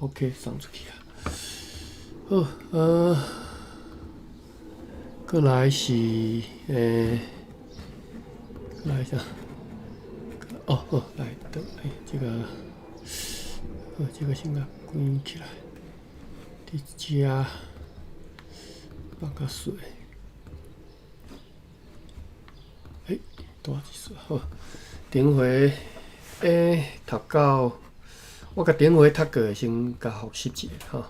OK，送出去啊。好，過來是過來啥？哦，好，來等，欸，這個，好，這個先共關起來。佇遮放較細。欸，大一絲，好。頂回讀到，我共頂回讀過的先共複習一下吼。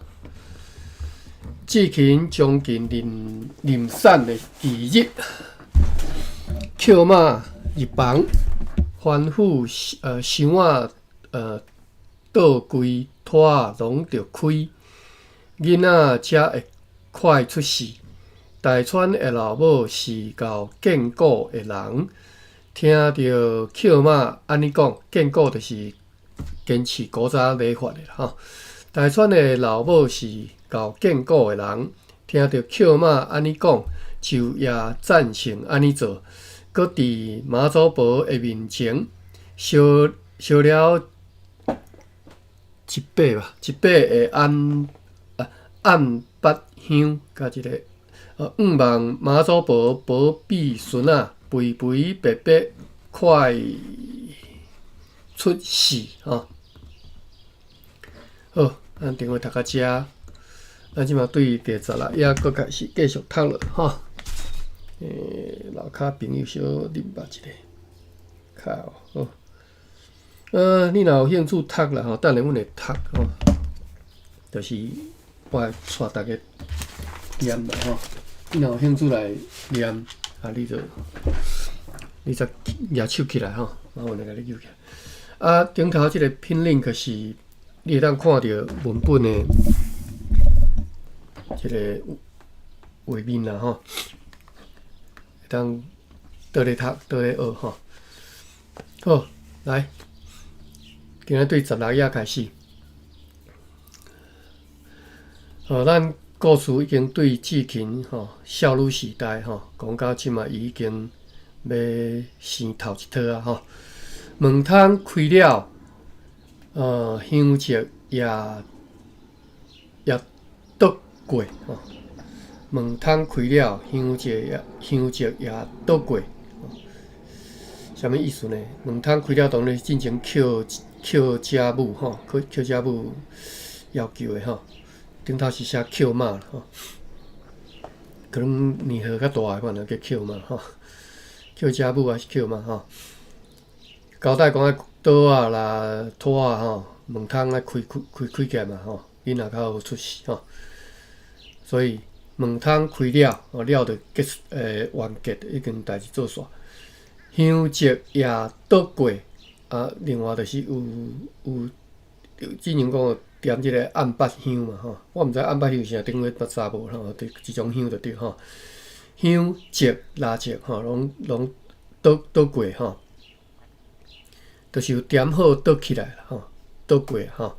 志勤將近臨臨產的忌日，扣馬入房，吩咐箱仔桌櫃拖攏著開，囡仔才會快出世。大川的老母是𠢕見古的人，聽著扣馬按呢講，見古就是堅持古早禮法的吼。大川的老母是𠢕見古的人，聽著扣馬按呢講，就也贊成按呢做。閣佇媽祖婆的面前燒燒了一把吧，一把的暗八香，佮一个向望媽祖婆保庇孫仔肥肥白白快出世吼。好，咱頂回讀到遮，咱這馬對第16頁閣開始繼續讀落吼。樓跤朋友小啉捌一下，較好。你若有興趣讀啦吼，等下阮會讀吼，就是我會帶大家念啦吼。你若有興趣來念，啊，你就你才舉手起來吼，麻煩你共你舉起來。啊，頂頭這個 pin link 是你會當看著文本的這個畫面啦吼，會當倒咧讀，倒咧學吼。好，來，今仔對16頁開始。好，咱故事已經對志勤吼少女時代吼，講到這馬伊已經欲生頭一胎啊吼。門窗開了，香燭也也倒過吼。門窗開了，香燭也倒過。啥物意思呢？門窗開了，當然進前抾抾家母吼，抾家母要求的吼。頂頭是寫抾馬吼，可能年歲較大的可能叫抾馬吼，抾家母還是抾馬吼？交代講愛桌仔啦、拖仔吼，門窗愛開開開開起來嘛吼，囡仔較好出世吼。所以門窗開了，哦了就結束，完結，已經代誌做煞。香燭也倒過，啊，另外就是有有之前講點這個暗八香嘛吼，我毋知暗八香是啥，頂月捌查無吼，就一種香就對吼。香燭、蠟燭吼，攏攏倒倒過吼，就是有點好倒起來啦吼，倒過吼。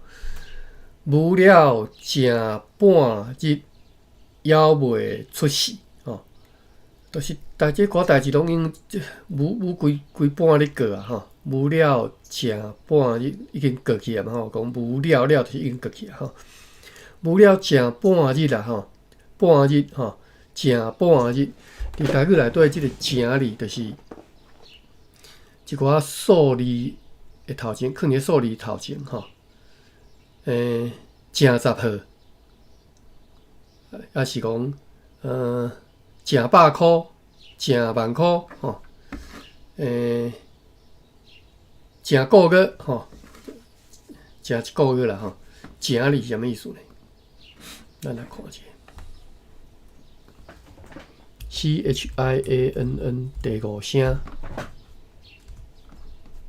無了正半日，猶未出世吼，就是代這寡代誌攏已經無無規規半日過啊吼。無了正半日已經過去啊嘛吼，講無了了就是已經過去啊吼。無了正半日啦吼，半日吼，正半日。佇台語內底，這個正字就是一寡數字的頭前，囥佇數字頭前吼。正十號，抑是講正百箍，正萬箍吼，正個月吼，正一個月啦吼，正字是啥物意思呢？咱來看一下，CHIANN 第五聲。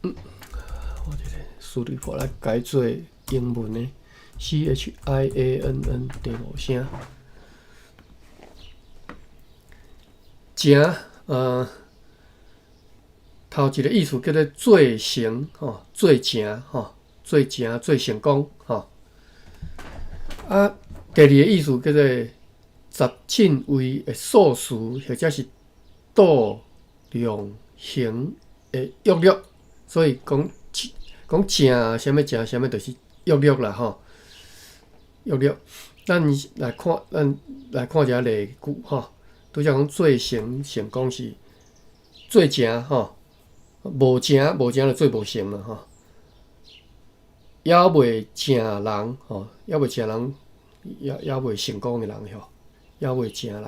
我這個輸入法來改做英文的 CHIANN 第五聲。正，頭一個意思叫做做成吼，做成吼，做成做成功吼。啊，第二個意思叫做十進位的數詞，或者是度量衡的約略。所以講講正啥物正啥物，就是約略啦吼。約略，咱來看一下例句吼。拄才講做成成功是做成吼，無成無成就做無成啦吼。猶未成人吼，猶未成人，猶未成功的人吼，猶未成人。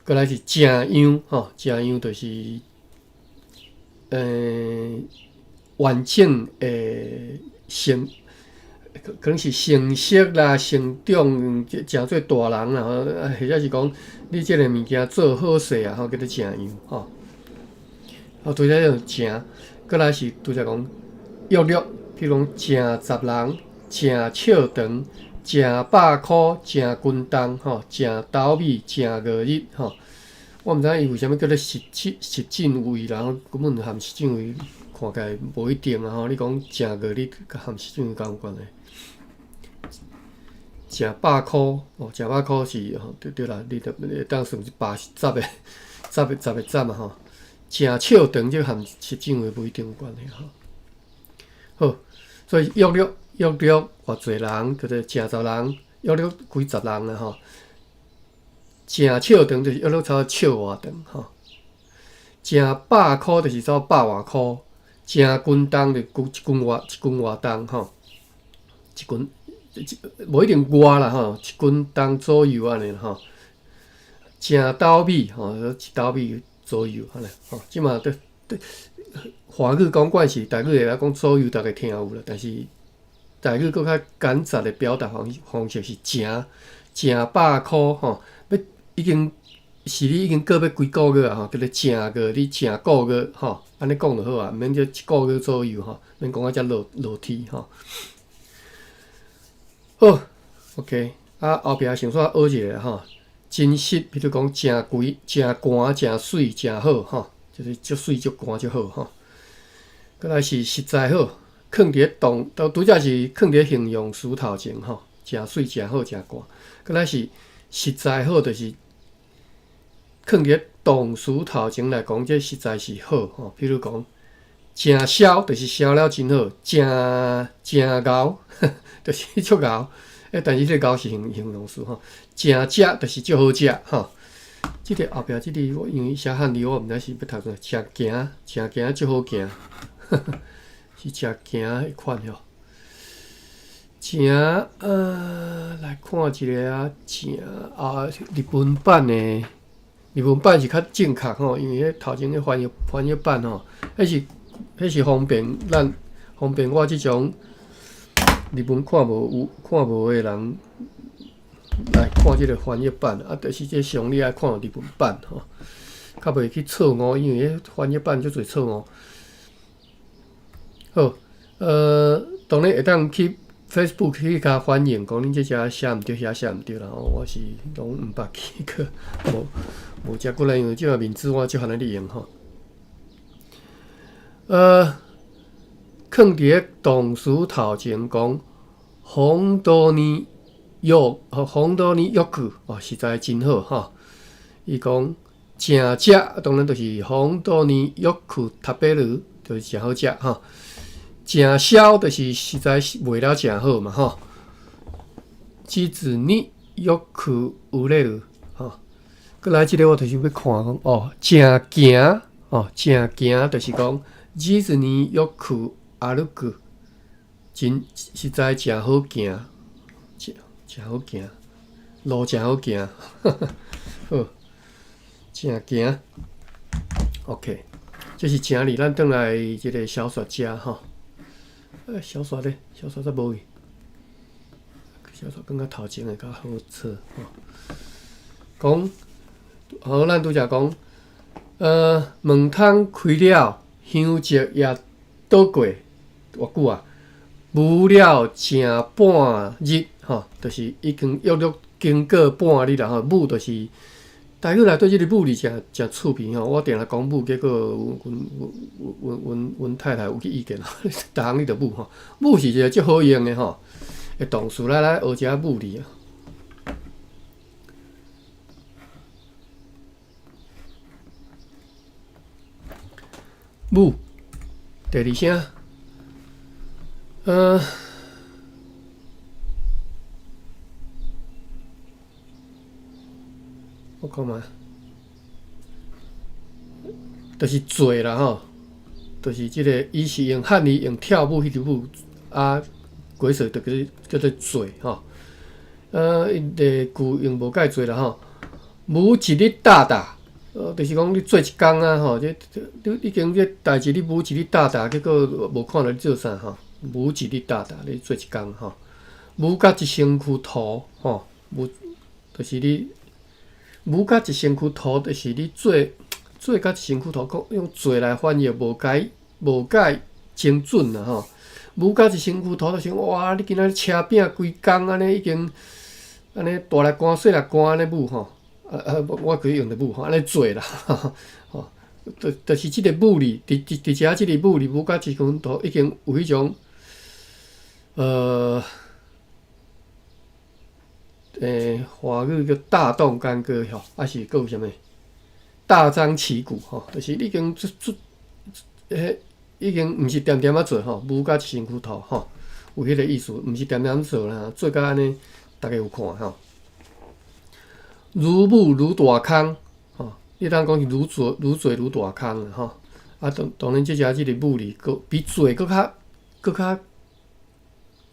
過來是成樣吼，成樣就是，完整的成，可能是成熟啦、成長，成做大人啦，或者是講你這个物件做好勢啊，吼，叫做成樣吼。啊，拄才種成，過來是拄才講約略，比如講成十人、成笑長、成百箍、成斤重吼、成斗米、成五日吼。我毋知影伊為啥物叫做食盡食盡味啦，根本含食盡味看起來無一定啊吼。你講成五日，佮含食盡味敢有關係？成百箍哦，成百箍是吼，對對啦，你著會當算一百十個、十個、十個十嘛吼。成笑長這含食盡味無一定有關係吼。好，所以約略約略偌濟人叫做成十人，約略幾十人啊吼。成笑長就是約略差不多笑偌長吼。成百箍就是差不多百外箍，成斤重就一斤外一斤外重吼，一斤無一定外啦吼，一斤重左右按呢吼。成斗米吼，一斗米左右按呢吼。這馬對對，華語講慣勢，台語會曉講左右，逐家聽有啦。但是台語閣較簡捷的表達方式是成成百箍吼，欲已經是你已經過欲幾個月啊吼，叫做成個你成個月吼，按呢講就好啊，毋免叫一個月左右吼，免講甲遮落落天吼。好，OK，啊後壁先煞學一个吼，真實，比如講誠肥、誠乾、誠媠、誠好吼，就是足媠、足乾、足好吼。過來是實在好，囥佇咧動，都拄才是囥佇咧形容詞頭前吼，誠媠、誠好、誠乾。過來是實在好，就是囥佇咧動詞頭前來講，這實在是好吼。比如講，誠痟，就是痟了真好；誠誠𠢕，就是足𠢕。欸，但是這个𠢕是形容詞吼。誠食就是足好食吼。這个後壁這个我因為寫漢字，我毋知是欲讀啥。誠行，誠行足好行，是誠行彼款吼。誠來看一下啊，誠啊，日文版的日文版是較正確吼，因為彼頭前彼翻譯版吼，彼是方便咱方便我這種日文看無有看無的人來看這个翻譯版，啊，就是這上你愛看日文版吼，較袂去錯誤，因為彼翻譯版足濟錯誤。好，當然會當去 Facebook 去共反映，講恁這遮寫毋對，遐寫毋對啦吼，我是攏毋捌去過，無無遮骨力，因為這個面子我足罕咧用吼。囥佇咧動詞頭前講，本當によ，本當によく哦，實在真好吼。伊講誠食，當然就是本當によく食べる，就是誠好食吼。誠痟就是實在賣了誠好嘛吼。実によく売れる吼。過來這个我就是欲看講哦，誠行哦，誠行就是講実によく歩く，真實在誠好行，誠誠好行，路誠好行，好，誠行，OK，這是誠字，咱轉來這個小說遮吼。小說咧，小說煞無去，小說感覺頭前會較好找吼。講，好，咱拄才講，門窗開了，香燭也倒過偌久啊？舞了成半日吼，就是已經約略經過半日啦吼。舞就是台語內底這个舞字誠誠趣味吼。我定定講舞，結果阮太太有去意見，逐項你著舞吼。舞是一个足好用的吼，的動詞來來學一下舞字啊。舞，第二聲，我看覓，就是做啦吼，就是這个，伊是用漢語用跳舞彼個舞啊，解說就叫做做吼。伊個句用無蓋濟啦吼，舞一日踏踏，就是講你做一工啊吼，這你已經這代誌你舞一日踏踏，結果無看著你做啥吼，舞一日踏踏，你做一工吼，舞甲一身軀塗吼，舞就是你舞甲一身軀塗，就是你做做甲一身軀塗，講用做來翻譯無解無蓋精準啦吼。舞甲一身軀塗，就是哇！你今仔日車餅規工按呢已經按呢大力汗細力汗按呢舞吼，啊啊！我可以用著舞吼，按呢做啦，吼，就是這个舞字，佇遮這个舞字舞甲一身塗，已經有彼種華語叫大動干戈吼，抑是閣有啥物大張旗鼓吼，就是已經做做，彼已經毋是恬恬仔做吼，舞甲一身軀塗吼，有彼个意思，毋是恬恬做啦，做甲按呢，逐家有看吼。愈舞愈大空吼，你當講是愈做愈做愈大空吼。啊，當然，這遮這个舞字，閣比做閣較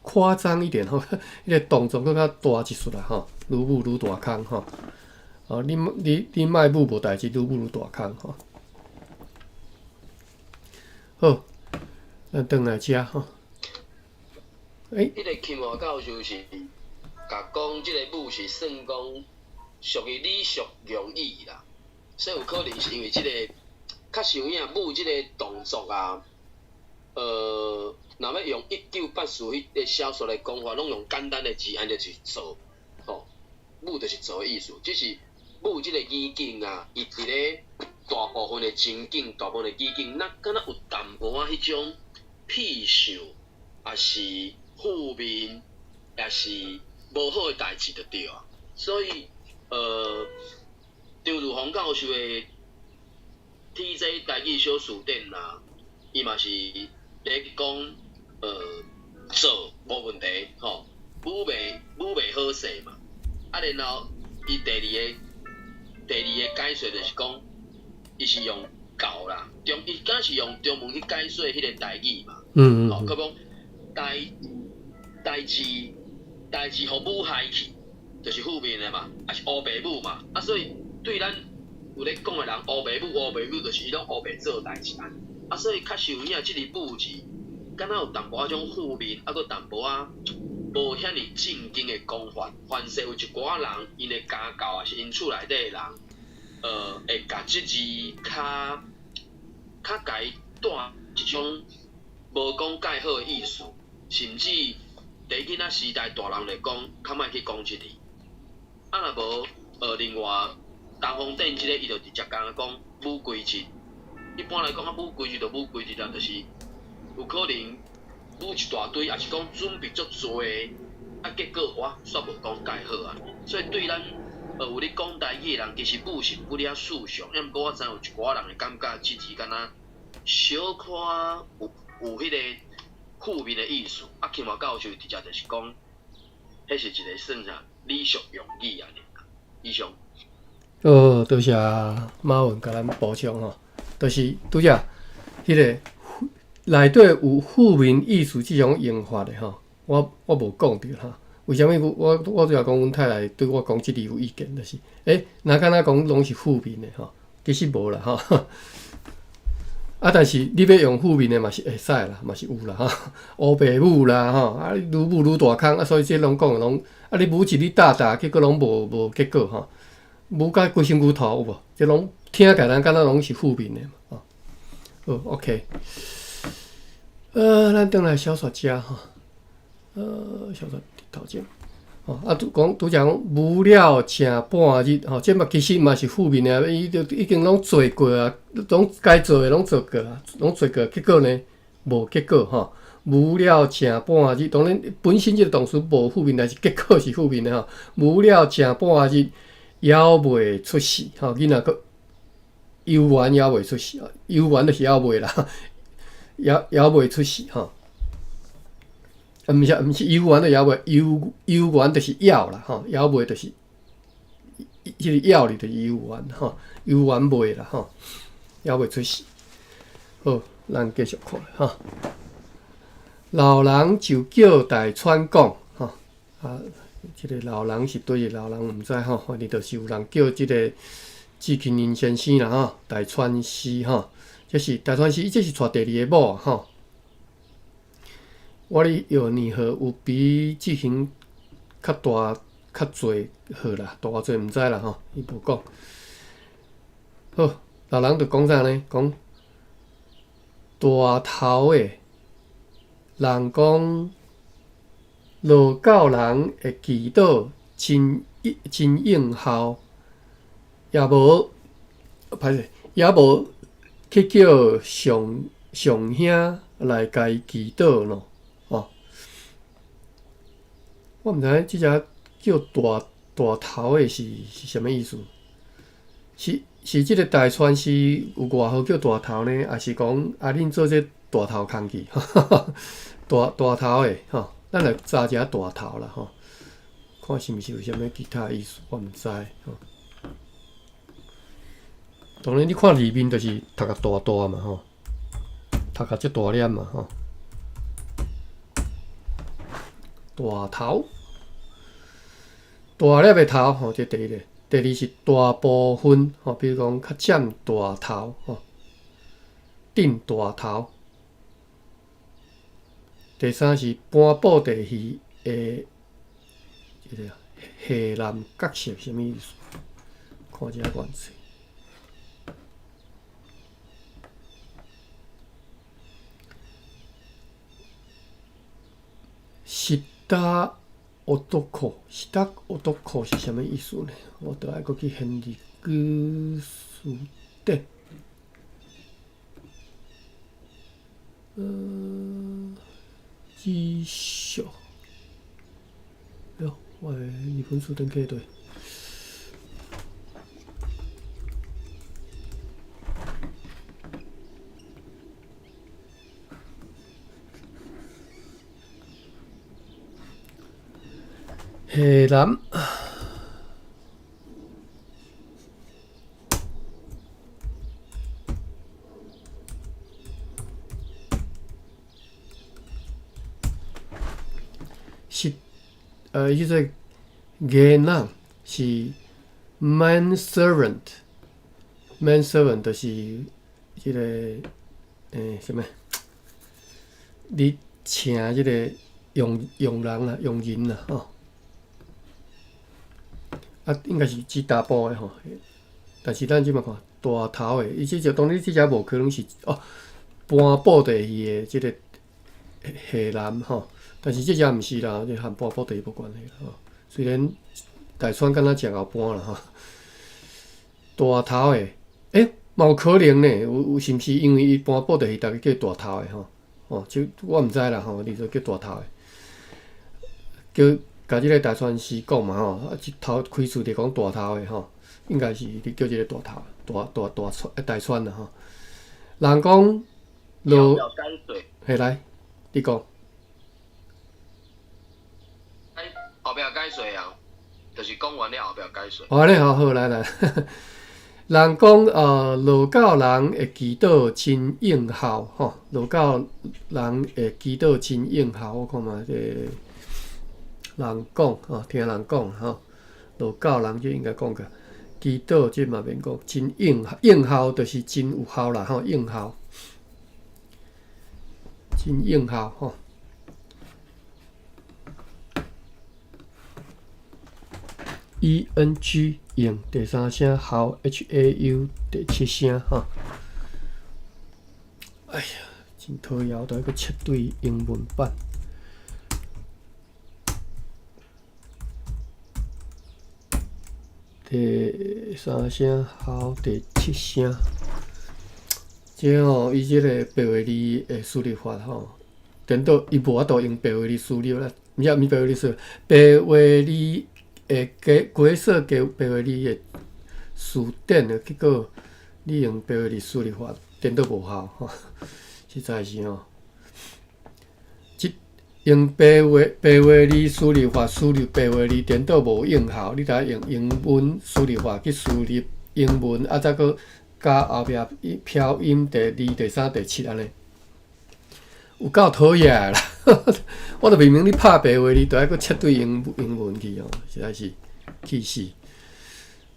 誇張一點吼，彼个動作閣較大一撮啦吼。愈舞愈大空吼。哦，你莫舞無代誌，愈舞愈大空吼。好，咱轉來遮吼。欸，彼个金華教授是共講，這个舞是算講屬於禮俗用語啦，所以有可能是因為這個較實有影舞這個動作啊，若欲用1984彼个小說來講話，攏用簡單的字眼就是做，吼，舞就是做的意思，只是舞這個語境啊，伊佇咧大部分的情境、大部分的語境，咱敢若有淡薄仔彼種鄙視，抑是負面，抑是無好的代誌就對啊。所以，張如芳教授的 T.J. 台語小辭典啦，伊嘛是咧講，做無問題，吼，舞袂好勢嘛。啊，然後伊第二個解說就是講，伊是用教啦，中伊敢是用中文去解說彼个台語嘛。吼，閣講代誌予舞害去，就是負面的嘛，抑是烏白舞嘛。啊，所以對咱有咧講的人，烏白舞烏白舞，就是伊攏烏白做代誌啊。啊，所以較實有影，這个舞字，敢若有淡薄仔種負面，啊，閣淡薄仔無遐爾正經的講法。凡勢有一寡人，𪜶的家教抑是𪜶厝內底的人，會共這字較共伊帶一種無講蓋好的意思，甚至佇囡仔時代大人來講，較莫去講這字。啊，若無，另外東方殿這个，伊就直接共講舞規日。一般來講，啊，舞規日就舞規日啦，就是有可能舞一大堆，抑是講準備足濟，啊，結果哇，煞無講蓋好啊。所以對咱有咧講台語的人，其實舞是不了思想，抑毋過我知有一寡人會感覺這字敢若小可有彼個負面的意思。啊，金華教授直接就是講，彼是一個算啥禮俗用語按呢。以上。哦，多謝馬文共咱補充吼，就是拄才彼个內底有負面意思這種用法的吼，我無講著哈。為啥物我拄才講阮太太對我講這字有意見，就是，若敢若講攏是負面的吼，其實無啦吼。啊，但是你欲用負面的嘛是會使啦，嘛是有啦吼。烏白舞啦吼，啊，愈舞愈大空啊，所以這攏講的攏啊，你舞一日踏踏，結果攏無結果吼。舞甲規身軀塗有無？這攏聽起來敢若攏是負面的嘛吼。好，OK。咱轉來小說遮吼，小說頭前，吼啊，拄講拄才講舞了成半日吼，這嘛其實嘛是負面的，伊就已經攏做過啊，攏該做的攏做過啊，攏做過，結果呢無結果吼。舞了成半日，當然本身這個動詞無負面，但是結果是負面的吼。舞了成半日，猶未出世吼，囡仔閣猶原猶未出世，猶原就是猶未啦，猶未出世吼。啊，毋是猶原就猶未，猶原就是猶啦吼，猶未就是彼个枵字就是犹原吼，犹原袂啦吼，犹未出世。好，咱继续看吼。老人就叫大川講吼，啊，這个老人是佗一个老人，毋知吼，反正就是有人叫這个志勤𪜶先生啦吼，大川師吼，這是大川師，這是娶第二个某吼。我咧藥年號有比志勤較大較濟號啦，大偌濟毋知啦吼，伊無講。好，老人就講啥呢？講大頭的。人講，羅教人的祈禱真真應效，也無歹勢，也無去叫上上兄來共伊祈禱咯，哦。我毋知影這隻叫大大頭的是是啥物意思？是是這个大川師有外號叫大頭呢，抑是講啊恁做這大頭空去？大大頭的吼，咱來查一下大頭啦吼，看是毋是有啥物其他意思，我毋知吼。當然，你看字面就是讀甲大大嘛吼，讀甲足大粒嘛吼。大頭，大粒的頭吼，這第一个。第二是大部分吼，比如講較佔大頭吼，頂大頭。第三是搬布袋戲的這个下男角色，啥物意思？看這原册。是搭男，是搭男是啥物意思呢？我著愛閣去現字句詞典。知識。喲，我的日本詞典去佗？下南是伊這個囡仔是 man servant，man servant 就是這个啥物？你請這个傭傭人啦，傭人啦，吼。啊，應該是指查埔的吼，但是咱這擺看大頭的，伊這隻當然這隻無可能是哦，搬布袋戲的這个下男吼，但是這隻毋是啦，這和搬布袋戲無關係啦吼。雖然大川敢若誠𠢕搬啦吼，大頭的，嘛有可能呢，有有是毋是因為伊搬布袋戲，逐家叫大頭的吼？哦，這我毋知啦吼，你說叫大頭的，叫。共這个大川師講嘛吼，啊，這頭開始就講大頭的吼，應該是你叫這个大頭，大大大川大川啦吼。人講落，嘿來，你講。後壁解說啊，就是講完了後壁解說。哦，按呢好，好來來。人講羅教人會祈禱真應效吼，羅教人會祈禱真應效，我看覓這個。人講吼，聽人講吼，羅教人就應該講個祈禱，這嘛免講，真應應效就是真有效啦吼，應效，真應效吼。E N G 應第三聲，效 H A U 第七聲吼。哎呀，真討厭，都愛閣切對英文版。第三聲，效第七聲。這吼，伊這个白話字的輸入法吼，顛倒伊無法度用白話字輸入啦，毋是毋是白話字輸入，白話字的解解說加白話字的詞典的結果，你用白話字輸入法顛倒無效吼，實在是吼，這用白話字輸入法輸入白話字，顛倒無應效。你著愛用英文輸入法去輸入英文，啊，再閣加後壁飄音第二、第三、第七按呢，有夠討厭啦！我著明明你拍白話字，著愛閣切對英文去哦，實在是氣死！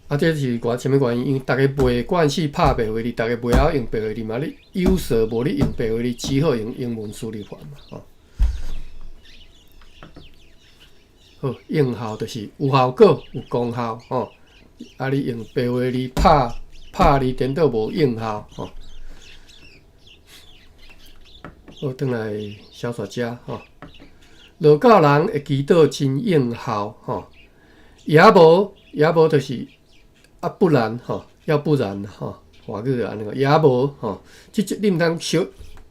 啊，這是原啥物原因？因為逐家袂慣勢拍白話字，逐家袂曉用白話字嘛。你有說無你用白話字，只好用英文輸入法嘛，吼。好，應效就是有效果、有功效，吼。啊，你用白話字拍拍字，顛倒無應效，吼。好，轉來小說遮，吼。道教人會祈禱真應效，吼。也無也無就是啊，不然吼，要不然吼，華語就按呢講，也無吼。這種你毋通小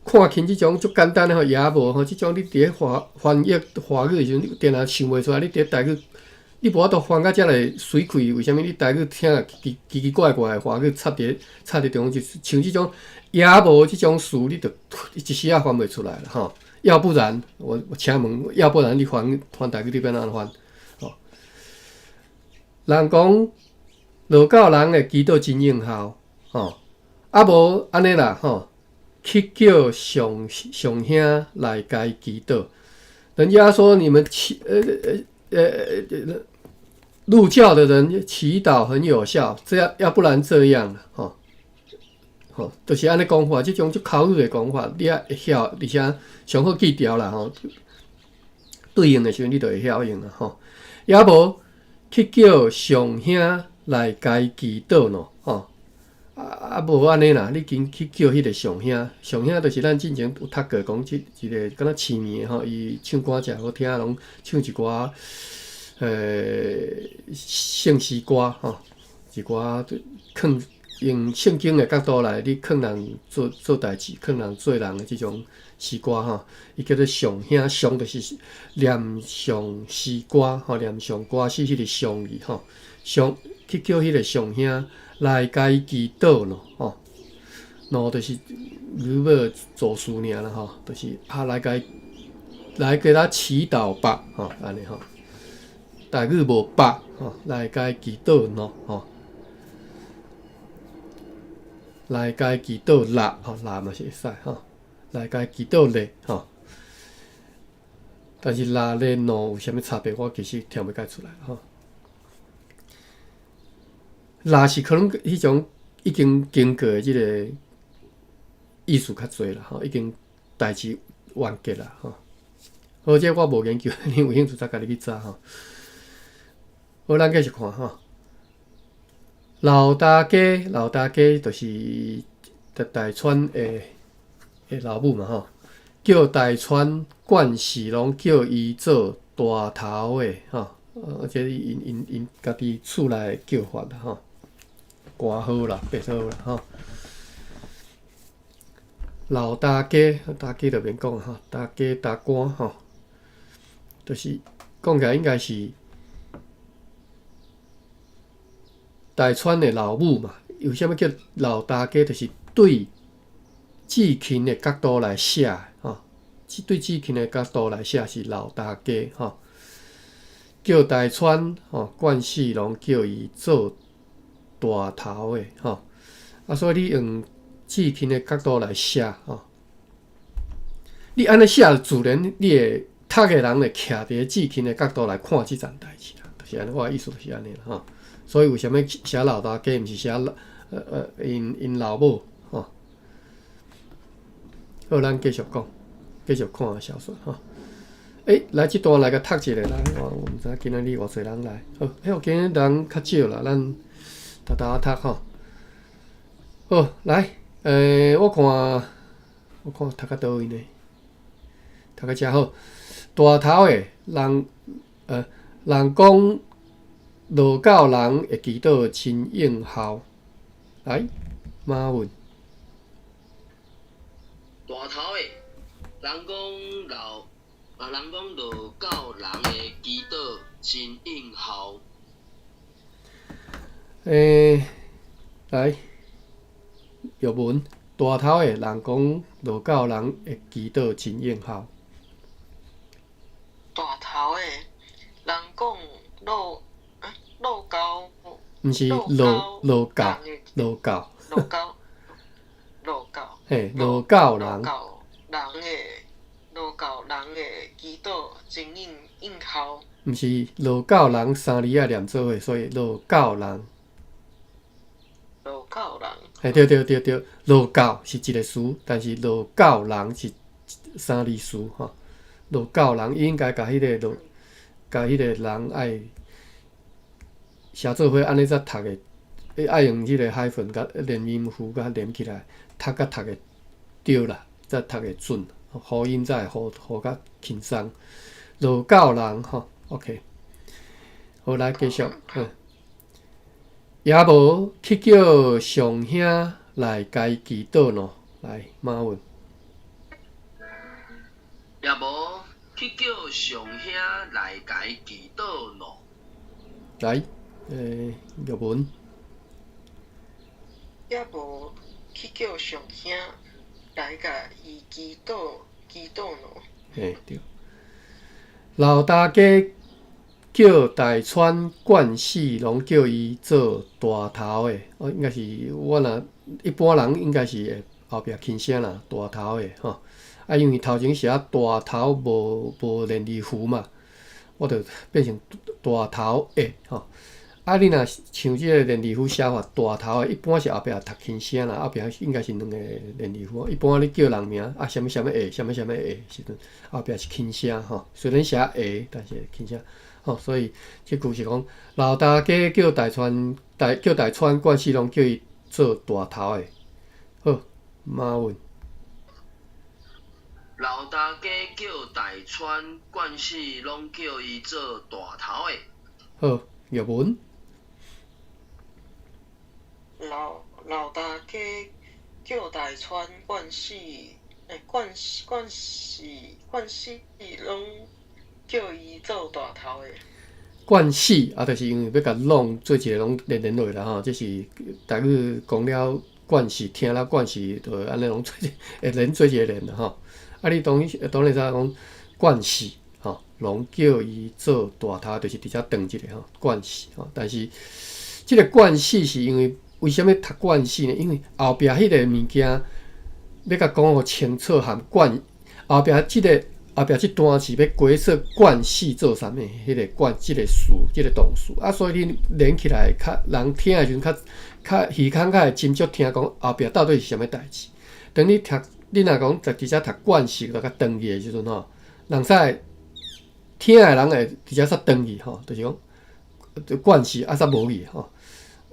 看輕這種足簡單的吼，也無吼，這種你佇咧翻翻譯華語的時陣，你定定想袂出來。你佇咧台語，你無法度翻甲遮爾媠氣，為啥物？你台語聽奇奇奇怪怪的華語插佇中間，就像這種也無這種詞，你就一時仔翻袂出來啦吼。要不然，我請問，要不然你翻翻台語你欲按怎翻？吼，人講道教人的祈禱真應效，吼，啊無按呢啦，吼。去叫上上兄來共伊祈禱，人家說你們祈入教的人祈禱很有效，這樣要不然這樣吼，吼，就是按呢講法，這種足口語的講法，你也會曉，而且上好記牢啦吼。對應的時陣你就會曉用啦吼。也無去叫上兄來共伊祈禱咯，吼。啊啊無按呢啦，你緊去叫彼個上兄，上兄就是咱進前有讀過講，這一個敢若痴暝的吼，伊唱歌誠好聽，攏唱一寡聖詩歌吼，一寡勸用聖經的角度來，咧勸人做做代誌，勸人做人的這種詩歌吼，伊叫做上兄，上就是念誦詩歌吼，念誦歌詩彼個誦字吼，上去叫彼個上兄來共伊祈禱咯，吼，喏就是如果做事爾啦，吼，就是啊來共伊來給他祈禱吧，吼，按呢吼，台語無吧，吼，來共伊祈禱咯，吼，來共伊祈禱啦，吼，啦嘛是會使吼，來共伊祈禱咧，吼，但是啦咧喏有啥物差別？我其實聽袂介出來，吼。啦是可能彼種已經經過的這個意思較濟啦，吼，已經代誌完結啦，吼。好，這個我無研究，你有興趣再家己去查吼。好，咱繼續看吼。老大家，老大家就是大川的老母嘛，吼，叫大川慣勢攏叫伊做大頭的，吼，這是𪜶𪜶𪜶家己厝內叫法啦，吼。掛號啦，別號啦，吼。老大家，大家就免講吼，大家大官吼，就是講起來應該是大川的老母嘛。為啥物叫老大家？就是對志勤的角度來寫，吼，對志勤的角度來寫是老大家，吼。叫大川吼，慣勢攏叫伊做大頭的吼，啊，所以你用志勤的角度來寫吼，你按呢寫，自然你會讀的人會徛佇咧志勤的角度來看這件代誌啦，就是按呢，我的意思就是按呢啦吼。所以為啥物寫老大家，毋是寫𪜶𪜶老母吼？好，咱繼續講，繼續看小說吼。欸，來這段來共讀一下啦，我毋知今仔日偌濟人來，好，欸，今日人較少啦，咱沓沓仔讀吼。好，來，我看，我看讀到佗位呢？讀到遮好。大頭的人，人講道教人會祈禱真應效。來，馬文。大頭的人講老，啊，人講道教人會祈禱真應效。來，玉文，大頭的人講道教人會祈禱真應效。路啊路教毋是路路教路教路教路教嘿，路教人路教人的路教人的祈禱真應應效。毋是路教人三字愛連做伙，所以路教人。路教人。嘿，對對對對，路教是一個詞，但是路教人是三字詞吼。路教人應該共彼個路，共彼個人愛寫做伙，按呢才讀會，愛用彼個 hyphen 共連音符共連起來，讀甲讀會對啦，才讀會準，呼音才會呼呼較輕鬆。路教人吼，OK，好，來繼續。嗯，也無去叫上兄來共伊祈禱喏，來馬文。也無去叫上兄來共伊祈禱喏。來，玉文。也無去叫上兄來共伊祈禱祈禱喏。嘿，對。老大家叫大川慣勢，攏叫伊做大頭的。哦，應該是我若一般人應該是會後壁輕聲啦，大頭的吼。啊，因為頭前寫大頭無無連字符嘛，我就變成大頭的吼。啊，你若像這個連字符寫法，大頭的，一般是後壁讀輕聲啦，後壁應該是兩個連字符。一般你叫人名啊，啥物啥物的，啥物啥物的時陣，後壁是輕聲吼。雖然寫的，但是輕聲吼。所以這句是講，老大家叫大川大叫大川慣勢，攏叫伊做大頭的。好，馬文。老大家叫大川慣勢，攏叫伊做大頭的。好，玉文。老老大家叫大川慣勢，欸，慣慣勢慣勢攏叫伊做大頭的。慣勢啊，就是因為欲共攏做一個攏連連落來吼，這是台語講了慣勢，聽了慣勢，就按呢攏做一會連做一個連啦吼。啊，你當當然知影講慣勢吼，攏叫伊做大頭，就是直接斷一個吼慣勢吼。但是這個慣勢是因為為啥物讀慣勢呢？因為後壁彼個物件欲共講予清楚，含慣後壁這個後壁這段是欲解說慣勢做啥物，彼個慣這個詞，這個動詞啊，所以你連起來較人聽的時陣較較耳孔較會斟酌聽講後壁到底是啥物代誌。當你讀，你若講直接讀慣勢就共斷去的時陣吼，人才會聽的人會直接煞斷去吼，就是講慣勢啊煞無去吼。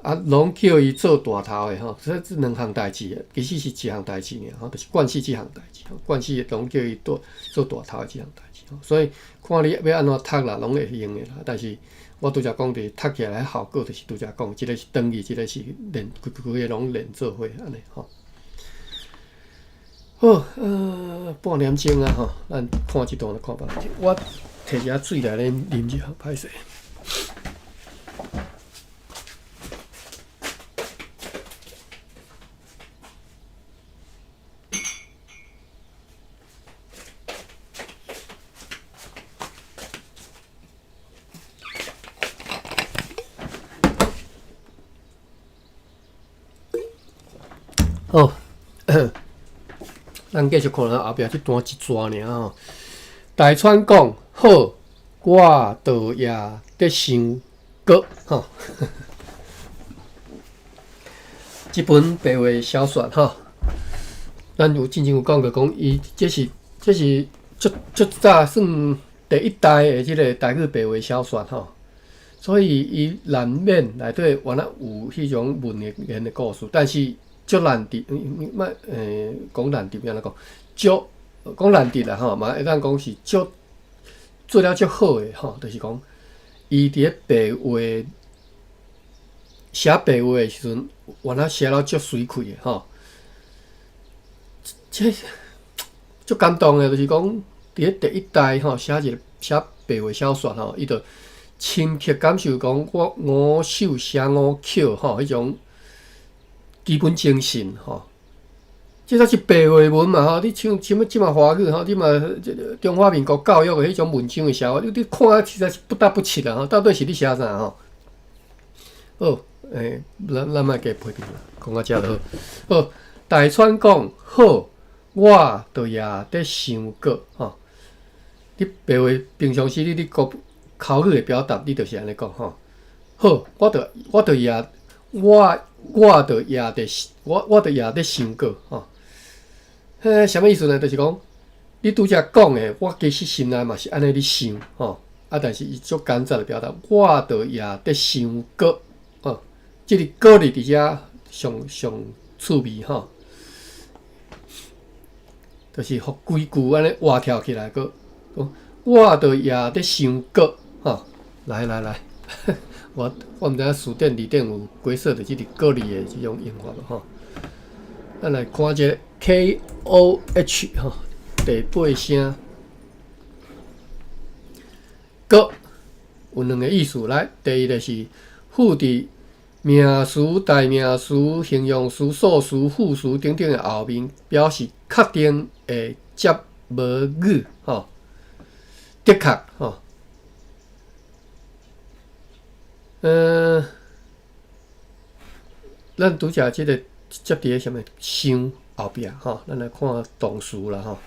啊，攏叫伊做大頭的吼，所以這兩項代誌，其實是一項代誌爾吼，就是慣勢這項代誌，慣勢攏叫伊做做大頭的這項代誌吼。所以看你欲按怎讀啦，攏會用的啦。但是我拄才講的讀起來效果，就是拄才講，一個是斷去，一個是連規規个攏連做伙按呢吼。好，半點鐘啊吼，咱看這段就看半點鐘。我提一下水來咧啉者，歹勢。好，咱繼續看咱後壁這段一逝爾吼。大川講好，我倒也咧想閣吼。這本白話小說吼，咱有進前有講過，講伊這是這是足足早算第一代的這個台語白話小說吼，所以伊難免內底原來有彼種文言的故事，但是足難得，莫講難得，按怎講？足講難得啦吼，嘛會當講是足做了足好的吼，就是講伊佇咧白話寫白話的時陣，原來寫了足媠氣的吼，這足感動的，就是講佇咧第一代吼寫一個寫白話小說吼，伊就深刻感受講我五首寫五曲吼，彼種基本精神吼，這才是白話文嘛吼！你像啥物這馬華語吼，你嘛這个中華民國教育的彼種文章的寫法，你看實在是不得不切啦吼！到底是咧寫啥吼？好，咱莫加批評啦，講到遮就好。好，大川講好，我就也佇想過吼。你白話平常時你講口語的表達，你就是按呢講吼。好，我就也我就也佇我就也佇想過吼。彼啥物意思呢？就是講，你拄才講的，我其實心內嘛是按呢咧想吼。啊，但是伊足簡單的表達，我就也佇想過吼。這个過字佇遮上上趣味吼，就是予規句按呢活跳起來閣，我就也佇想過吼。來來來，我毋知影辭典字典有解說著這个過字的這種用法無吼。咱來看這个 KOH 吼，第八聲閣有兩个意思。來，第一个是附佇名詞、代名詞、形容詞、數詞、副詞等等的後面，表示確定的接無語吼，的確吼。咱拄才這个接佇个啥物想後壁吼，咱來看動詞啦吼。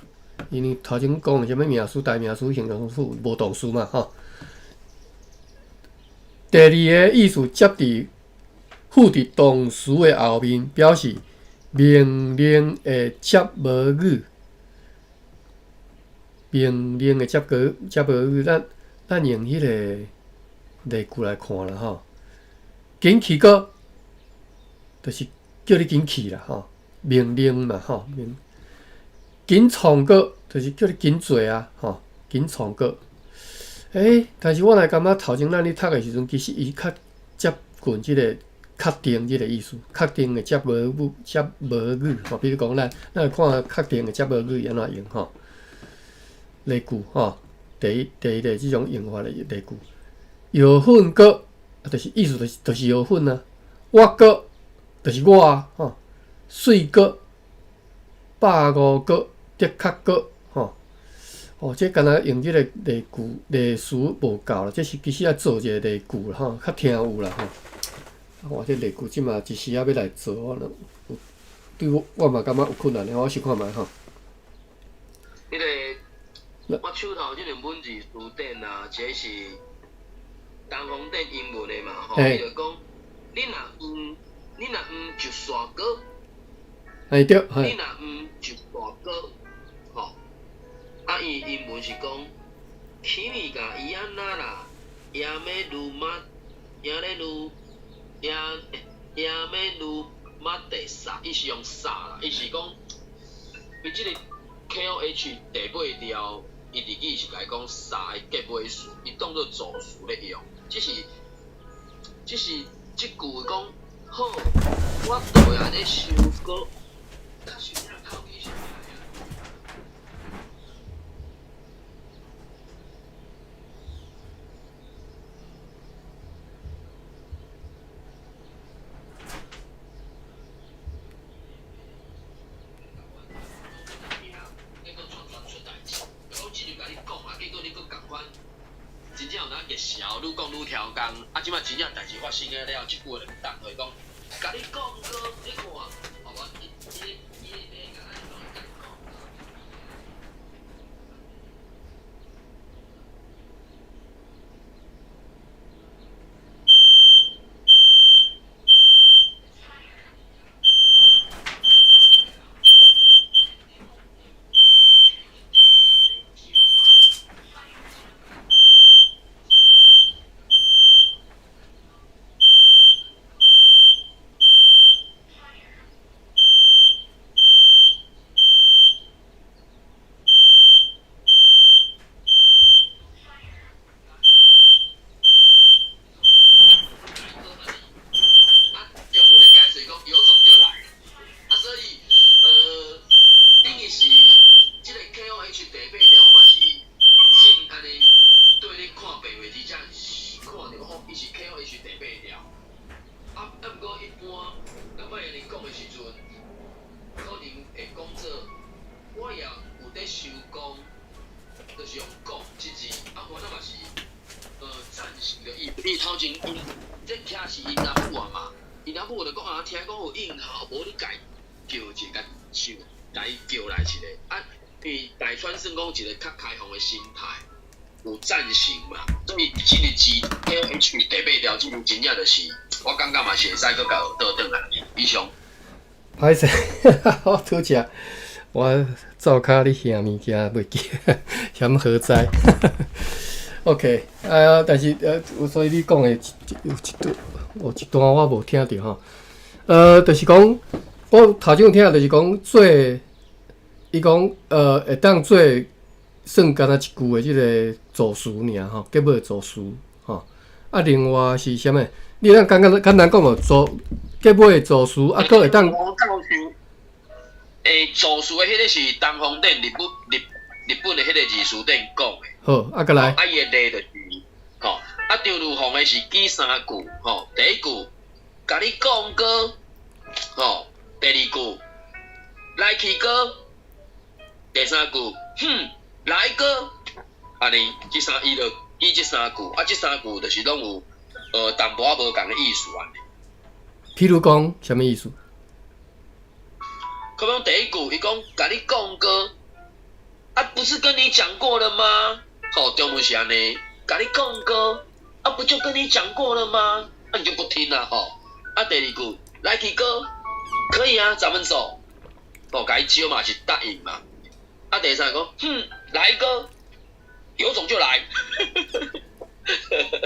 因為頭前講的啥物名詞、代名詞、形容詞無動詞嘛吼。第二个意思接佇附佇動詞的後面，表示命令的接無語。命令的接無語，咱用彼个例句來看啦吼。緊去閣，就是叫你緊去啦吼，命令嘛吼。緊創閣，就是叫你緊做啊吼，緊創閣。但是我來感覺頭前咱咧讀的時陣，其實伊較接近這个確定這个意思，確定的接無語，接無語吼。比如講，咱來看確定的接無語按怎用吼？例句吼，第一个這種用法的例句，藥粉閣，就是意思就是藥粉啊。我閣就是我啊，吼。媠閣，150閣，的確閣，吼。哦，這敢若用這个例句例詞無夠啦，這是其實愛做一个例句啦，吼，較聽有啦，吼。我這例句這馬一時仔欲來做，我對我我嘛感覺有困難的，我試看覓吼。彼个我手頭這兩本字詞典啊，這是東方典英文的嘛，吼，伊就講，你若毋就煞閣，對，你若毋就煞閣，吼，啊，伊英文是講，君が嫌ならやめるま，やめる，ややめるまでさ，伊是用さ啦，伊是講，伊這個 KOH 第八條，伊日語是來講さ的結尾詞，伊當做助詞咧用，只是這句講好，我都也咧想閣，較是你若口語上。真正有哪熱潲，愈講愈超工，啊！這擺真正代誌發生了，這句話就當就是講，共你講閣，你看，哦，我伊伊伊伊共咱講。也有咧想講，就是用講這字，啊，原來嘛是贊成的意思。你頭前𪜶這遐是𪜶阿母啊嘛，𪜶阿母就講啊，聽講有應效，無你家叫一個想，共伊叫來一個啊，因為大川算講一個較開放的心態，有贊成嘛，所以這個字 L H 第八條，這個真正就是，我感覺嘛是會使閣共學倒轉來。以上。歹勢，我拄才我灶跤咧現物件袂記，嫌何在？OK，啊，但是所以你講的有一段，有一段我無聽著吼。就是講，我頭先有聽就是講做，伊講會當做算敢若一句的這個助詞爾吼，結尾助詞吼。啊，另外是啥物？你會當簡單簡單講無？助結尾助詞啊，閣會當。欸，助詞的彼個是東方典日本日日本的彼個字辭典講的。好，啊，閣來。啊，伊的例就是，吼，啊，張如鳳的是舉三句，吼，第一句，共你講過，吼，第二句，來去哥，第三句，哼，來哥，按呢，這三伊就舉這三句，啊，這三句就是攏有淡薄仔無仝的意思按呢。譬如講，啥物意思？可講第一句，伊講共你講過，啊，不是跟你講過了嗎？吼，中文是按呢，共你講過，啊，不就跟你講過了嗎？啊，你就不聽啦，吼。啊，第二句，來去哥，可以啊，咱們走。哦，共伊招嘛是答應嘛。啊，第三個，哼，來哥，有種就來。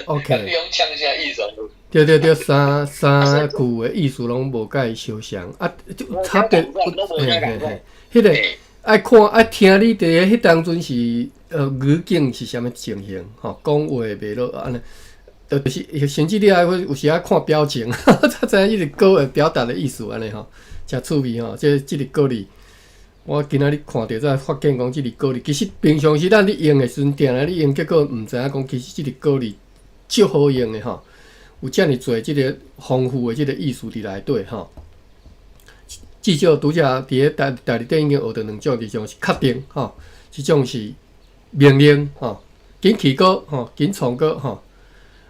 OK。你用嗆聲意思。對對對，三三句的意思攏無介相像，啊，就差別，嘿嘿嘿，彼個愛看愛聽你佇咧彼當陣是語境是啥物情形，吼，講話袂落按呢，就是甚至你愛有時愛看表情，才知影伊個歌會表達的意思按呢吼，誠趣味吼，這這個歌字，我今仔日看著才發現講這個歌字，其實平常時咱咧用的時陣，定定咧用，結果毋知影講其實這個歌字足好用的吼。有遮爾濟這個豐富的這個意思佇內底吼，至少拄才佇咧台台字典已經學著兩種，一種是確定吼，一種是命令吼，緊去過吼，緊創過吼。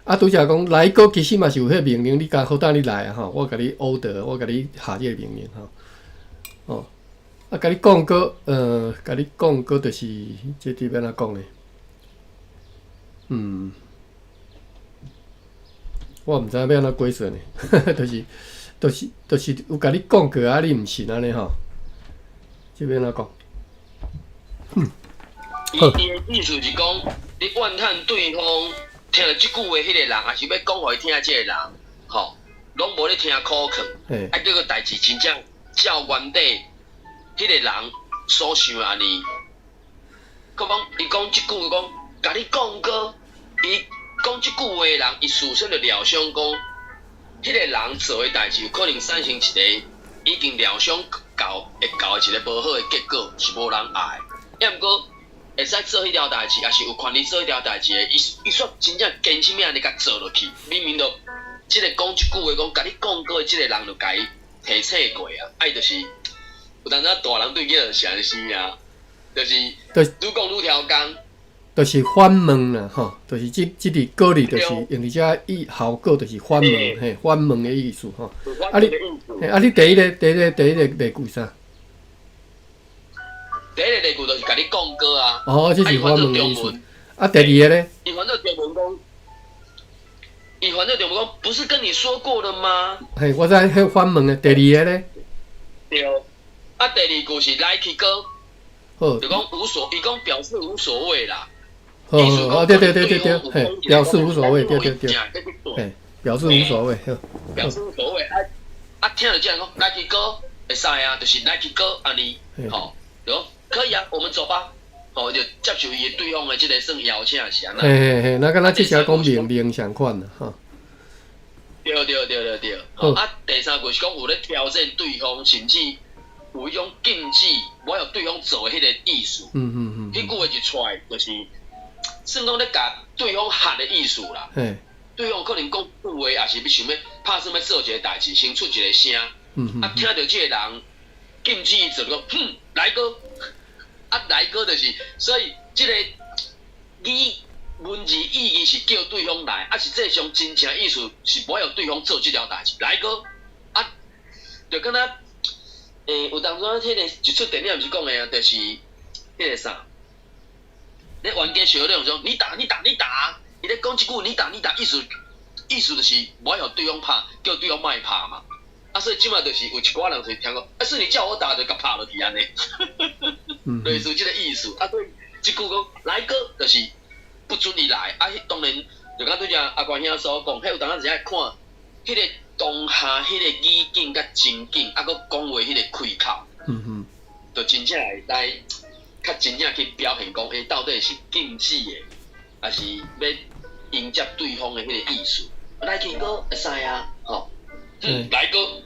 啊，拄才講來過，其實嘛是有彼個命令，你共好等你來啊吼，我共你 order，我共你下這個命令吼。哦，啊，共你講過，共你講過就是這佇欲按怎講呢？我毋知影欲按怎解釋呢，就是有共你講過啊，你毋信按呢吼？這欲按怎講？伊伊的意思是講，你怨嘆對方聽著這句話彼個人，抑是欲講予伊聽這個人，吼，攏無咧聽苦勸，啊，結果代誌真正照原底彼個人所想按呢。閣講伊講這句講，共你講過，伊。講這句話的人，伊事先就料想講，彼個人做的代誌有可能產生一個已經料想到會到的一個無好的結果，是無人愛的。抑毋過會使做彼條代誌，抑是有權利做彼條代誌的，伊伊煞真正堅心按呢共做落去，明明就這個講這句話講，共你講過的這個人就共伊提醒過啊，啊伊就是有當時大人對囡仔就是按呢生啊，就是愈講愈刁工。就是反問啦，吼，就是這這字鼓勵，就是用佇遮意效果，就是反問，嘿，反問的意思，吼。啊你，啊你第一个，第一个，第一个例句啥？第一个例句就是共你講過啊。哦，這是反問的意思。啊，第二个咧？伊翻做中文講，伊翻做中文講，不是跟你說過了嗎？嘿，我知彼反問的。第二个咧？對。啊，第二句是來去哥。好。就講無所，伊講表示無所謂啦。好，好，對對對對對，嘿，表示無所謂，對對對，嘿，表示無所謂，表示無所謂，啊啊，聽著這樣講，來去哥，會使啊，就是來去哥按呢，吼，對，可以啊，我們走吧，吼，就接受伊的對方的這個算邀請是按呢？嘿嘿嘿，那敢若這是講命令相款啦，吼。對對對對對，啊，第三句是講有咧挑戰對方，甚至有彼種禁止，無予對方做的彼個意思。彼句話一出來，就是算講咧共對方嚇的意思啦。對方可能講句話，抑是欲想欲拍算欲做一個代誌，先出一個聲。啊，聽著這個人禁止伊做，講哼，來哥。啊，來閣就是，所以這个語文字意義是叫對方來，啊，實際上真正意思是無愛予對方做這條代誌，來閣啊，就敢若有當陣彼个一出電影毋是講的啊，就是彼个啥，咧冤家相兩種，你打你打你打，伊咧講這句你打你打，意思意思就是無愛予對方拍，叫對方莫拍嘛。啊，所以這馬就是有一寡人就是聽講，啊，是你叫我打，就共拍落去按呢，類似這个意思。啊，所以這句講來閣就是不准伊來。啊，當然就敢拄才阿關兄所講，彼有當時愛看彼个當下彼个語境佮情景，啊，閣講話彼个開口，就真正會來較真正去表現講，伊到底是禁止的，還是欲迎接對方的彼个意思。來去閣會使啊，吼。來閣，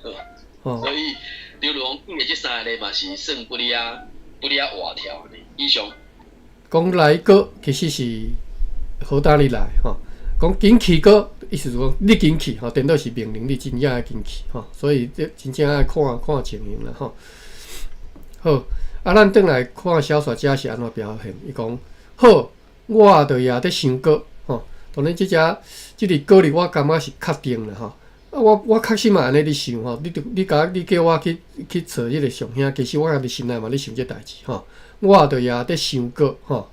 所以劉如龍講的這三个嘛是算不哩啊，不哩啊活跳呢。以上。講來閣其實是好膽你來吼，講緊去閣意思是講你緊去吼，顛倒是命令你真正愛緊去吼，所以這真正愛看看情形啦吼。好，啊，咱轉來看小說家是按怎表現？伊講好，我著也佇想閣吼，當然這隻這个閣裡我感覺是確定啦吼。啊，我我確實嘛按呢咧想吼，你著你共你叫我去去揣彼个上兄，其實我家己心內嘛咧想這代誌吼。我著也佇想閣吼，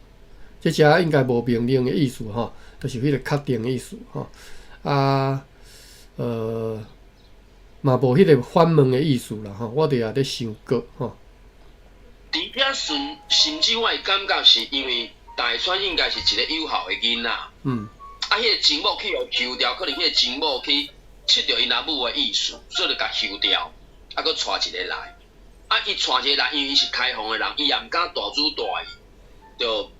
這隻應該無命令的意思吼，就是彼个確定的意思吼。啊，嘛無彼個反問的意思啦吼，我著也佇想閣吼。佇遐順，甚至我會感覺是因為大川應該是一個有孝的囡仔。啊，彼个情某去予休掉，可能彼个情某去拭著𪜶阿母的意思，所以就共休掉，啊，閣娶一个來。啊，伊娶一个來，因為伊是開放的人，伊也毋敢大主大意，就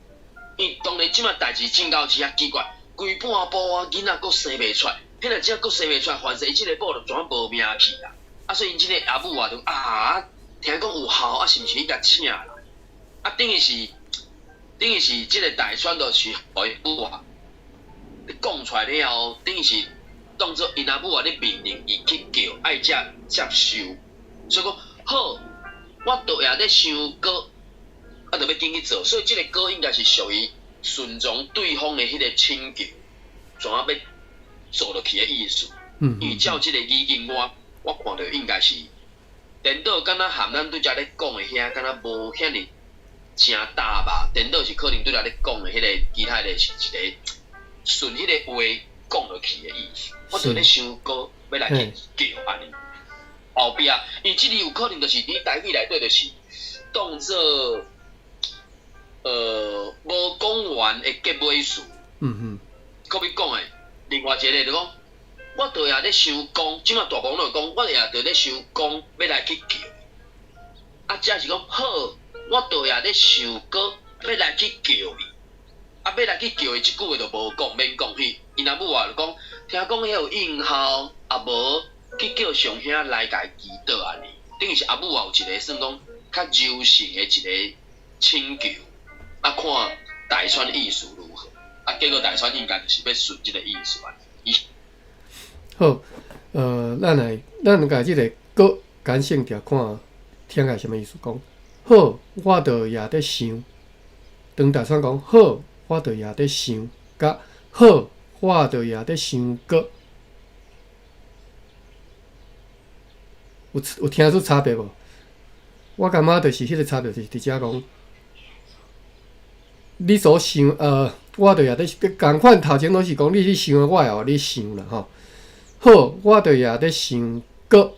伊當然這馬代誌進到遮奇怪，規半晡啊，囡仔閣生袂出來，彼若這閣生袂出來，凡勢伊這个某就怎無命去啦。啊，所以𪜶這个阿母啊，就啊，聽講有孝，啊，是毋是去共請來？啊，等於是這個大川就是予伊母啊，講出來了後，等於是當做𪜶阿母啊咧命令伊去叫，愛才接受。所以講好，我著也咧想閣，啊，著欲緊去做，所以這个閣應該是屬於順從對方的彼个請求，怎啊欲做落去的意思。因為照這个語境，我看著應該是顛倒，敢若含咱拄才咧講的遐，敢若無遐爾誠搭吧。顛倒是可能拄才咧講的彼个其他的是一个順彼个話講落去的意思。我著咧想閣欲來去叫按呢。後壁，因為這裡有可能就是佇台語內底，就是當做無講完的結尾詞。閣欲講的，另外一个就講，我著也咧想講，這馬大公就講，我也著咧想講，欲來去叫。啊，這是講好，我著也咧想閣，欲來去叫伊。啊，欲來去叫伊，這句話就無講，免講去。𪜶阿母啊就講，聽講遐有應孝，啊無去叫上兄來共伊祈禱按呢。等於是阿母也有一個算講較柔性的一個請求，啊，看大川意思如何。啊，結果大川應該就是欲順這個意思按呢。好，咱來咱共這个閣簡省著看，聽起來啥物意思？講好，我著也佇想。當大川講好，我著也佇想，佮好，我著也佇想閣，有有聽出差別無？我感覺就是彼个差別，就是佇遮講，你所想，我著也佇仝款頭前攏是講你去想，我會予你想啦吼。好，我著也佇想閣，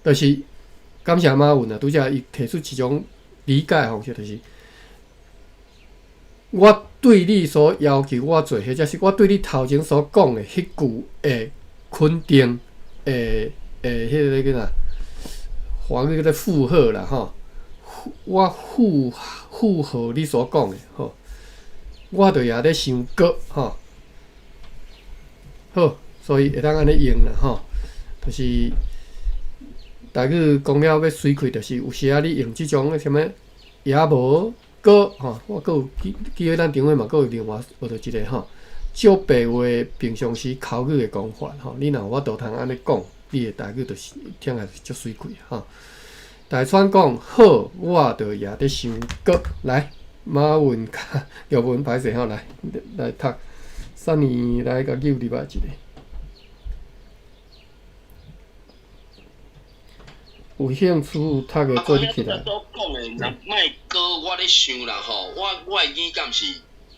就是感謝馬雲啊，拄才伊提出一種理解方式，就是我對你所要求我做，或者是我對你頭前所講的彼句的肯定的的彼个叫啥？華語叫做附和啦吼，我附附和你所講的吼，我著也咧想閣吼，好，所以會當按呢用啦吼，就是台語講了欲媠氣，就是有時仔你用這種啥物也無閣吼，我閣有記記得咱頂回嘛，閣有另外學著一个吼，照白話平常時口語的講法吼，你若有法度通按呢講，你的台語就是聽起來足媠氣吼。大川講好，我著也佇想閣來馬文佮玉文歹勢吼，來來讀，三年來共扭入來一下。有興趣讀的做伙起來。啊，所講的，若莫閣我咧想啦吼，我的語感是，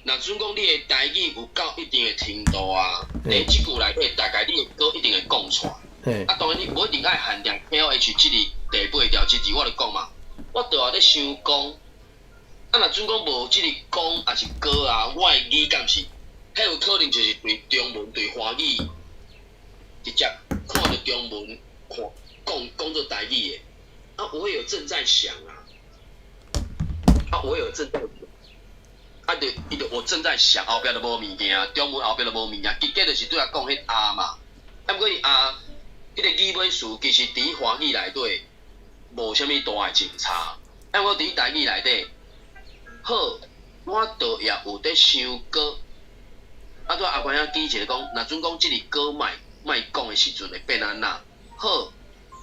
若準講你的台語有到一定的程度啊，佇這句內底，大概你的閣一定會講出來。啊，當然你無一定愛限定 K O H 這字第八條這字，我就講嘛，我著也咧想講，啊，若準講無這個講抑是閣啊，我的語感是，彼有可能就是對中文對華語直接看著中文看。講講做台語的，啊，我有正在想啊，啊，我有正在想，啊，就伊就我正在想，後壁就無物件，中文後壁就無物件，結果就是對我講彼啊嘛，啊，毋過伊啊，彼個語尾詞其實佇華語內底無啥物大的真差，啊，毋過佇台語內底，好，我倒也有佇想閣，啊，拄阿關兄記一個講，若準講這个閣莫莫講的時陣會變按怎？好。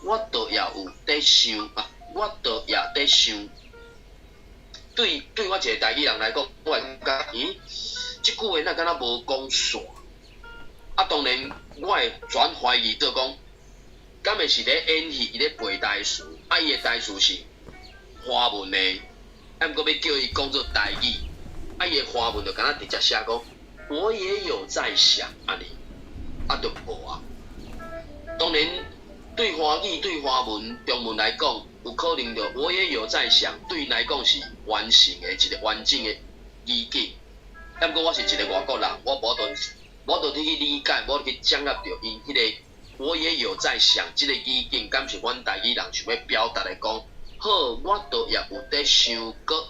我倒也有佇想啊，我倒也佇想。對對，我一個台語人來講，我會感覺，咦，這句話哪敢若無講煞？啊，當然，我會轉懷疑做講，敢會是咧演戲，伊咧背台詞，啊，伊的台詞是華文的，啊，毋過欲叫伊講做台語，啊，伊的華文就敢若直接寫講，我也有在想，按呢，啊，就無啊。當然。對華語、對華文、中文來講，有可能就我也有在想，對𪜶來講是完成的一個完整的語境。啊，毋過我是一個外國人，我無法度，無法度去理解，無法度去掌握著𪜶彼個我也有在想，這個語境敢是阮台語人想欲表達的講，好，我倒也有佇想閣，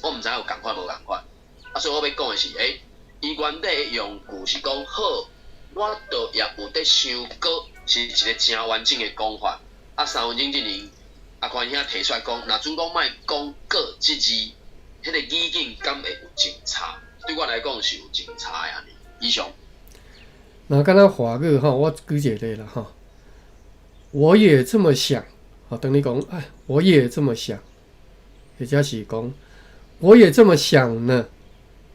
我毋知影有仝款無仝款。啊，所以我欲講的是，欸，伊原底的用句是講好，我倒也有佇想閣。是一個誠完整的講法。啊，3分鐘之前，阿寬兄提出來講，若準講莫講閣這字，彼個語境敢會有真差？對我來講是有真差的按呢。以上。若敢若華語吼，我舉一個例啦吼。我也這麼想，吼，當你講，哎，我也這麼想，或者是講，我也這麼想呢，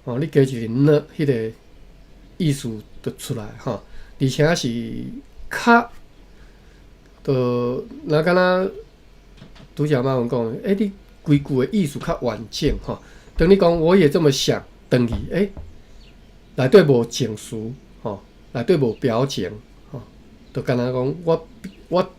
哦，你加一個呢，彼個意思就出來吼，而且是。較，就若敢若拄才馬文講的，欸，你規句的意思較完整吼。當你講我也這麼想，轉去，欸，內底無情緒吼，內底無表情吼，就敢若講我我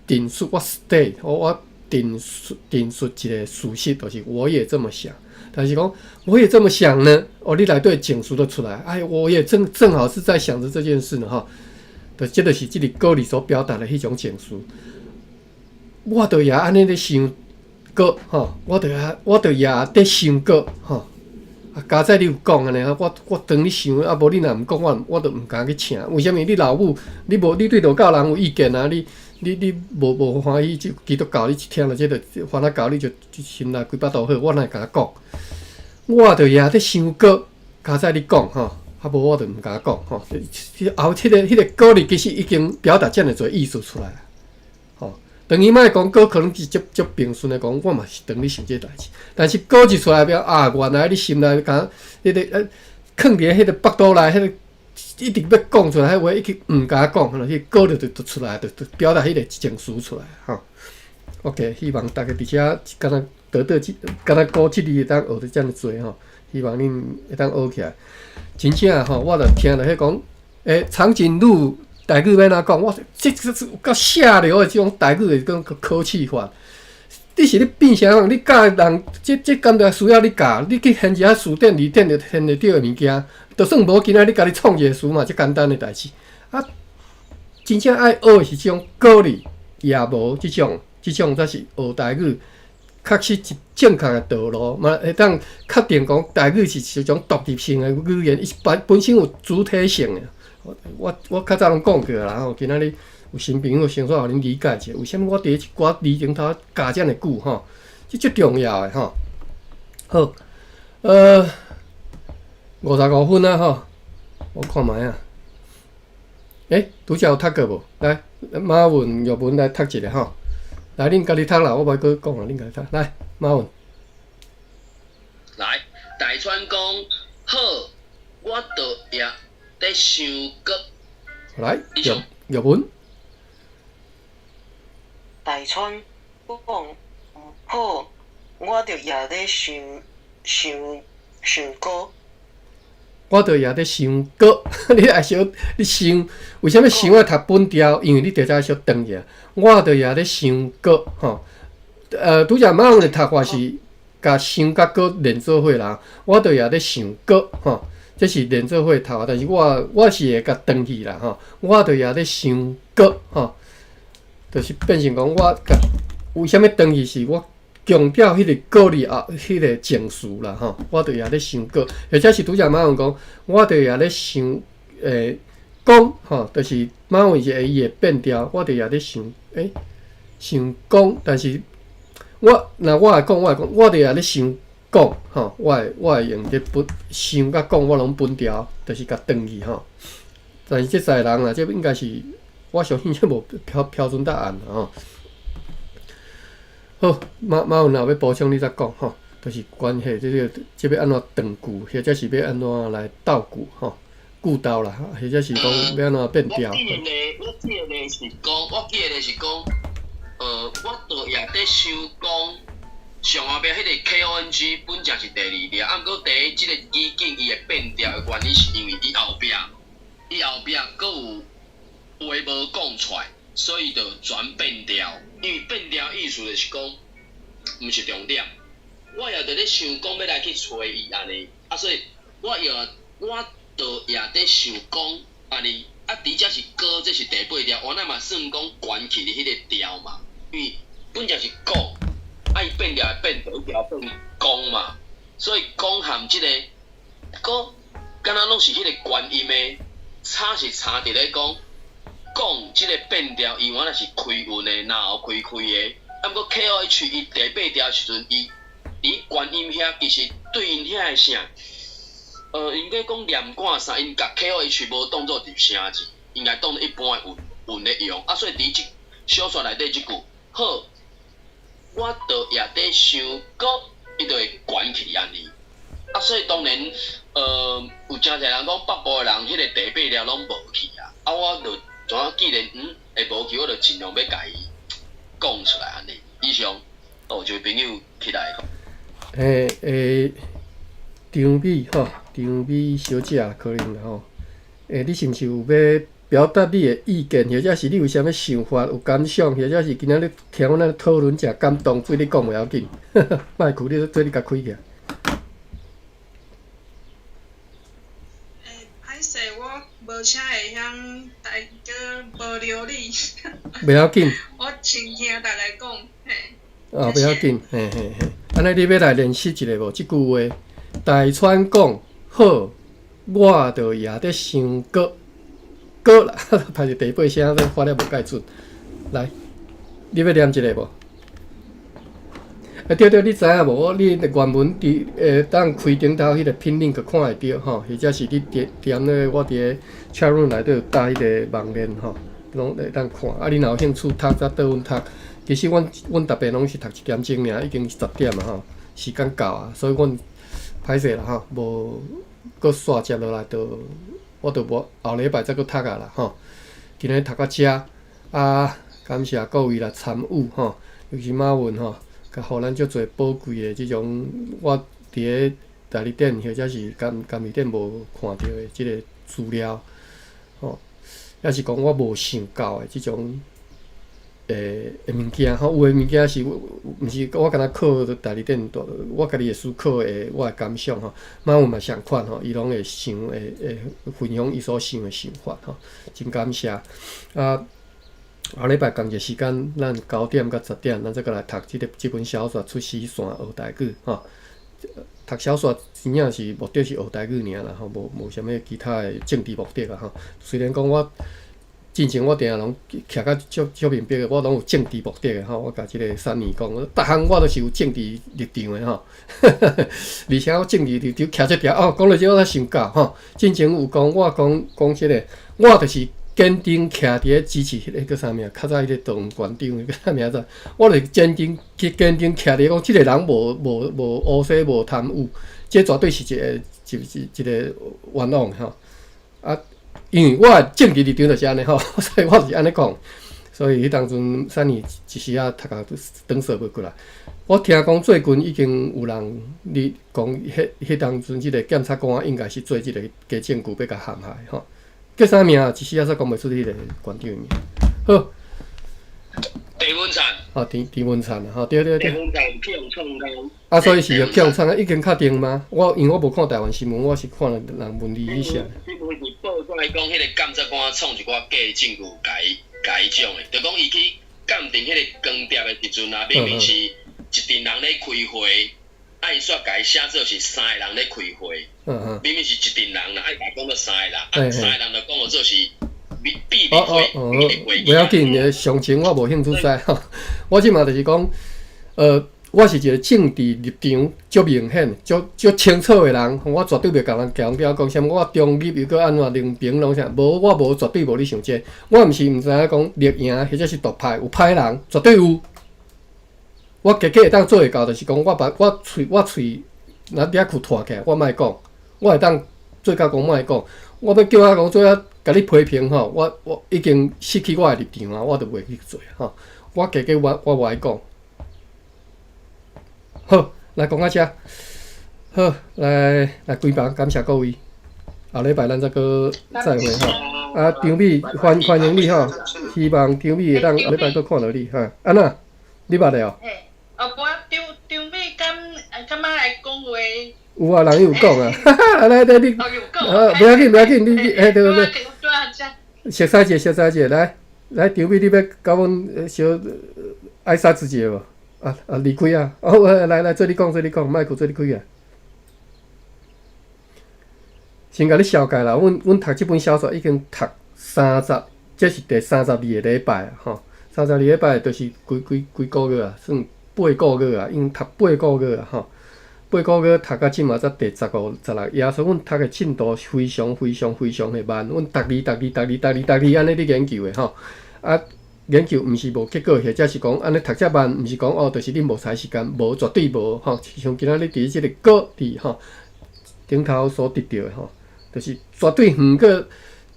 陳述我 state，我我陳述陳述一個事實，就是我也這麼想。但是講我也這麼想呢，哦，你內底情緒就出來，哎，我也正正好是在想著這件事呢，吼。就這就是這个歌裡所表達的彼種情緒。我著也按呢咧想閣吼，我著也我著也佇想閣吼。啊，佳哉你有講按呢，我我當你想，啊無你若毋講，我我著毋敢去請。為啥物？你老母，你無你對道教人有意見啊？你你你無無歡喜這基督教，你一聽著這个番仔教，你就心內規腹肚火，我哪會敢講？我著也佇想閣，佳哉你講吼。啊，無我就毋敢講吼。後彼個歌裡其實已經表達遮爾濟意思出來啊。吼，當伊莫講閣可能是足足平順的講，我嘛是當咧想這個代誌。但是閣一出來表啊，原來你心內敢彼個囥佇咧彼個腹肚內，彼個一直欲講出來，彼話已經毋敢講，彼個閣就出來，就表達彼個情緒出來吼。OK，希望大家佇遮敢若得到這，敢若閣這字會當學著遮爾濟吼。希望恁會當學起來。真正吼，我著聽著彼講，欸，長頸鹿台語欲按怎講？我這這這有夠下流的這種台語的這種考試法。你是咧變啥人？你教人，這這敢著需要你教？你去編一下詞典、字典就編會著的物件，就算無今仔你家己創一個詞嘛，遮簡單的代誌。啊，真正愛學的是這種鼓勵，也無這種，這種才是學台語。確實一正確的道路，嘛會當確定講台語是一種獨立性的語言，伊是本本身有主體性的。我我較早攏講過啦吼，今仔日有新朋友先煞予恁理解一下，為啥物我佇一寡字前頭加遮爾久吼？這足重要的吼。好，55分啊吼，我看覓啊。欸，拄才有讀過無？來，馬文、玉文來讀一下吼。來，恁家己讀啦，我無愛閣講啊，恁家己讀。來，馬文。來，大川講好，我著也咧想閣。來，玉玉文。大川講好，我著也咧想想想閣。我著也咧想閣，你愛小你想，為啥物想愛讀本調？因為你著愛小轉者。我著也咧想閣，吼。拄才馬文的讀法是共想佮閣連做伙啦。我著也咧想閣，吼，這是連做伙讀法，但是我我是會共轉去啦，吼。我著也咧想閣，吼，就是變成講我共為啥物轉去是我強調彼個閣字啊，彼個情緒啦，吼，我著也咧想閣，或者是拄才馬文講，我著也咧想，講，吼，就是馬文是會伊會變調，我著也咧想，想講，但是我若我會講，我會講，我著也咧想講，吼，我會用這本想佮講，我攏本調，就是共轉去吼。但是這在人啦，這應該是我相信這無標準答案吼。好，馬馬文若有欲補充，你再講吼，就是關係這個這欲按怎斷句，或者是欲按怎來鬥句吼，句鬥啦，或者是講欲按怎變調。我記得的是講，我著也佇想講，上後壁彼個 K O N G 本正是第二粒，啊，毋過佇這個語境伊會變調的原因，是因為伊後壁閣有話無講出來，所以就轉變調。因為變調意思就是講，毋是重點。我也佇咧想講欲來去揣伊按呢，啊，所以我也我著也佇想講按呢，啊，佇遮是閣，這是第八調，原來嘛算講懸起的彼個調嘛，因為本正是講，啊，伊變調會變第一調變講嘛，所以講含這個閣，敢若攏是彼個關音的，差是差佇咧講。講這個變調，伊原來是開韻的，然後開開的。啊，毋過 K O H 伊第八調時陣，伊佇觀音遐其實對𪜶遐的啥，應該講念歌啥，𪜶共 K O H 無當做入聲字，應該當做一般的韻韻咧用。啊，所以佇這小說內底這句好，我著也佇想閣，伊就會懸起按呢。啊，所以當然，有誠濟人講北部的人，彼個第八調攏無去啊。啊，我就。怎啊？既然會無去，我就盡量欲共伊講出來按呢。以上，哦，這位朋友起來。張美吼，張美小姐可能吼，你是毋是有欲表達你的意見，或者是你有啥物想法、有感想，或者是今仔日聽阮咧討論誠感動，所以你講袂要緊，麥克你做你共開起來。歹勢，我無啥會曉台語，無流利。袂要緊。我先聽大家講，嘿。哦，袂要緊，嘿嘿嘿。按呢，你欲來練習一下無？這句話，大川講好，我著也佇想閣閣啦，歹勢第八聲都發了無蓋準。來，你欲念一下無？對對，你知影無？你原文佇當開頂頭彼個拼音，就看會著吼，或者是你點點咧，我佇個 chat room 內底有搭彼個網鏈吼，攏會當看。啊，你若有興趣讀，才綴阮讀。其實阮逐遍攏是讀一點鐘爾，已經10點啊吼，時間到啊，所以阮歹勢啦吼，無閣煞接落來，就我就無後禮拜再閣讀啊啦吼。今日讀到遮啊，感謝各位來參與吼，尤其馬文吼。共予咱足濟寶貴的這種，我佇咧代理店或者是監獄店無看著的這個資料，吼，抑是講我無想到的這種的物件，吼，有的物件是毋是我敢若靠代理店，我家己會思考的，我的感想吼，馬文嘛相款吼，伊攏會想會會分享伊所想的想法吼，真感謝啊！後禮拜仝一個時間，咱9點到10點，咱再閣來讀這個這本小說《出師線學台語》吼。讀小說真正是目的是學台語爾啦吼，無啥物其他的政治目的啦吼。雖然講我進前我定定攏徛較足足明白的，我攏有政治目的的吼。我共這個三年講，逐項我都是有政治立場的吼。而且我政治立場徛這條哦，講到這我才想到吼。進前有講我講講這個，我就是。堅定徛佇咧支持彼个叫啥名？較早彼個黨縣長叫啥名字？我就堅定去堅定徛佇講，這个人無烏西無貪污，這絕對是一個冤枉吼。啊，因為我的政治立場就是按呢吼，所以我就是按呢講。所以彼當陣啥年一時仔讀甲轉說袂過來。我聽講最近已經有人咧講，彼當陣這個檢察官應該是做這個假證據欲共陷害吼。叫啥名？一時仔煞講袂出彼個縣長的名。好，鄭文燦。哦，鄭文燦吼，對對對。鄭文燦去予創工。啊，所以是去予創啊，已經確定嗎？我因為我無看台灣新聞，我是看人文字去寫。新聞是報出來講，彼個檢察官創一寡假證據，共伊種的，就講伊去鑑定彼個光碟的時陣啊，明明是一陣人咧開會，啊伊煞共伊寫做是三個人咧開會。明明是一陣人啦，啊伊共講做三個人，啊三個人就講做是秘密會。哦哦，袂要緊，詳情我無興趣知吼。我這馬就是講，我是一個政治立場足明顯、足清楚的人，我絕對袂共人強調講啥物，我中立又閣按怎兩邊攏啥，無我無絕對無咧想這個。我毋是毋知影講綠營或者是獨派有歹人，絕對有。我家己會當做會到，就是講我把我喙若掠去拖起來，我莫講，我會當做到講莫講。我欲叫我講做啊，共你批評吼，我已經失去我的立場啊，我就袂去做吼。我家己我無愛講。好，來講到遮。好，來來開房，感謝各位。後禮拜咱再閣再會吼。啊，張美歡迎你吼，希望張美會當後禮拜閣看著你哈。按怎？你捌了？嘿，哦，無啊，張美敢敢來講話？有啊，人伊有講啊，哈哈，來來你，哦，袂要緊袂要緊，你你，嘿對對對，熟似者熟似者，來來張美，你欲共阮小愛殺自己無？啊啊離開啊！哦，來來，做你講做你講，麥克做你開啊！先共你紹介啦，阮讀這本小說已經讀三十，這是第32個禮拜吼。32禮拜就是幾個月啊，算八個月啊，已經讀八個月啊吼。八個月讀到這馬才第15、16頁，所以阮讀的進度非常非常非常的慢。阮逐字逐字逐字逐字逐字按呢咧研究的吼。啊，研究毋是無結果，或者是講按呢讀遮慢，毋是講哦，就是恁無嘥時間，無絕對無吼。像今仔日佇這個果佇吼頂頭所得著的吼，就是絕對遠過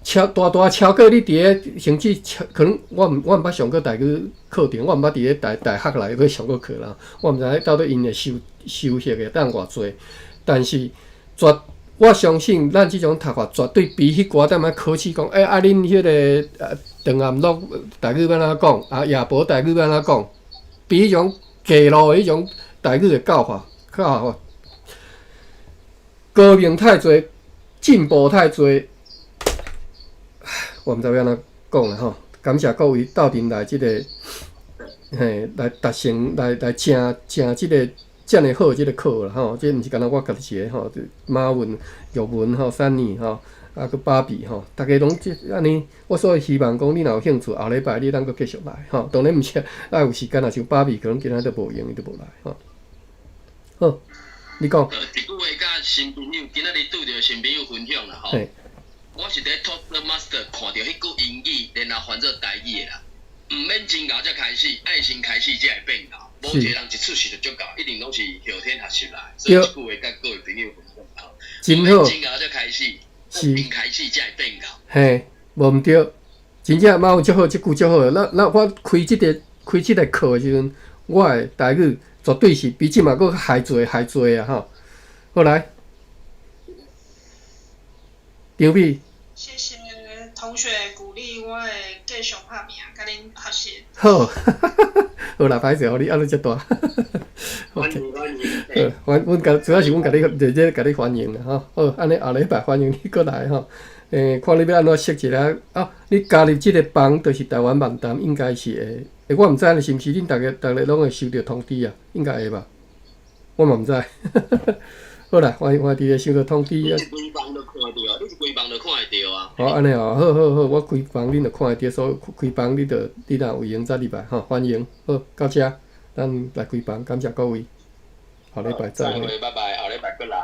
超大大超過你佇咧，甚至超可能我毋捌上過台語課程，我毋捌佇咧大學內底上過課啦，我毋知影到底𪜶的收穫會當偌濟，但是絕我相信咱這種讀法絕對比彼寡踮仔考試講，欸啊恁彼個啊長暗樂台語欲按怎講，啊亞伯台語欲按怎講，比彼種假路的彼種台語的教法較好，高明太濟，進步太濟。我毋知欲按怎講啦吼，感謝各位鬥陣來這個，嘿，來達成來成這個遮爾好的這個課啦吼，這毋是干焦我家己一个吼，馬文、玉文吼、珊妮吼，啊閣芭比吼，逐家攏這按呢。我所以希望講，你若有興趣，後禮拜你通閣繼續來吼。當然毋是愛有時間，若像芭比可能今仔都無閒，伊都無來吼。好，你講。一句話佮新朋友，今仔日拄著新朋友分享啦吼。我是佇 Toastmaster 看著彼句英語，然後翻做台語的啦。毋免真𠢕才開始，愛先開始才會變𠢕。無一個人一出世就足𠢕，一定攏是後天學習來。所以這句話佮各位朋友分享吼。真好。真𠢕才開始，先開始才會變𠢕。嘿，無毋對，真正嘛有足好，這句足好的。咱咱我開這個課的時陣，我的台語絕對是比這馬閣害濟害濟啊！吼，好來。張美，謝謝同學鼓勵，我會繼續拍拚，共恁學習。好，好啦，歹勢，予你壓力遮大。歡迎歡迎。好，阮共主要是阮共你熱烈共你歡迎啦，吼。好，按呢後禮拜歡迎你閣來吼。看你欲按怎設一下啊？你加入這個房，就是台灣漫談，應該是會。欸，我毋知是毋是恁逐个逐个攏會收著通知啊？應該會吧？我嘛毋知。好啦，歡迎歡佇咧收著通知啊。你一開房就看著，你一開房就看會著啊。哦，按呢哦，好好好，我開房恁就看會著，所以開房你就你若有閒才入來吼，歡迎。好，到遮，咱來開房，感謝各位。後禮拜再會。拜拜，後禮拜閣來。